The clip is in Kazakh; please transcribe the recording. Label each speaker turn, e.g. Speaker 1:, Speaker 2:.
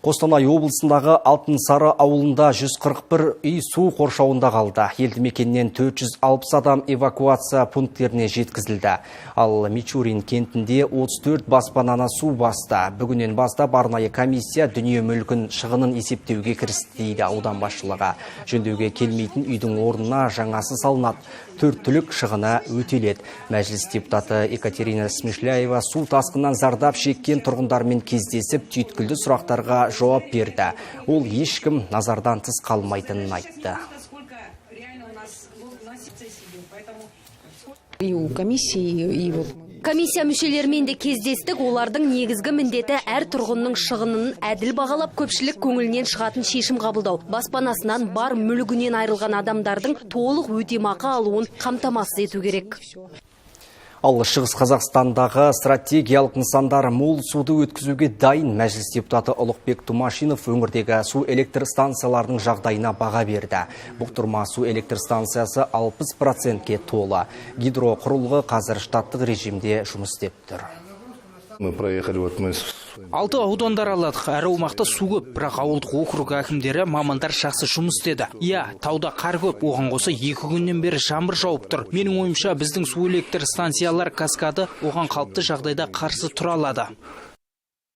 Speaker 1: Қостанай облысындағы Алтынсары ауылында 141 үй су қоршауында қалды. Елді мекеннен 460 адам эвакуация пункттеріне жеткізілді. Ал Мичурин кентінде 34 баспананы су басты. Бүгіннен бастап арнайы комиссия дүние мүлкін шығынын есептеуге кірісті, дейді аудан басшылығы. Жөндеуге келмейтін үйдің орнына жаңасы салынады. Төрт түлік шығыны өтеледі. Мәжіліс депутаты Екатерина Смышляева су тасқыннан зардап шеккен тұрғындармен кездесіп, түйткілді сұрақтарға жауап берді. Ол ешкім назардан тыс қалмайтынын айтты.
Speaker 2: Сколько реально у нас, ну, у нас сидел, поэтому
Speaker 3: И у комиссии, и вот
Speaker 4: Комиссия мүшелерімен де кездестік. Олардың негізгі міндеті – әр тұрғынның шығынын әділ бағалап, көпшілік көңілінен шығатын шешім қабылдау. Баспанасынан, бар мүлігінен айырылған адамдардың толық өтемақы алуын қамтамасыз ету керек.
Speaker 1: Ал Шығыс Қазақстандағы стратегиялық нысандар мол суды өткізуге дайын. Мәжіліс депутаты Ұлықбек Тумашинов өңірдегі су электр станцияларының жағдайына баға берді. Бұқтырма су электр станциясы 60%-ке толы. Гидроқұрылғы қазір штаттық режимде жұмыс істеп тұр.
Speaker 5: Мы проехали, вот мы
Speaker 6: Алты ауданды араладық. Әр аумақта су көп, бірақ ауылдық округ әкімдері, мамандар жақсы жұмыс істеді. Иә, тауда қар көп, оған қоса 2 күннен бері жаңбыр жауып тұр. Менің ойымша, біздің су электр станциялар каскады оған қалыпты жағдайда қарсы тұра алады.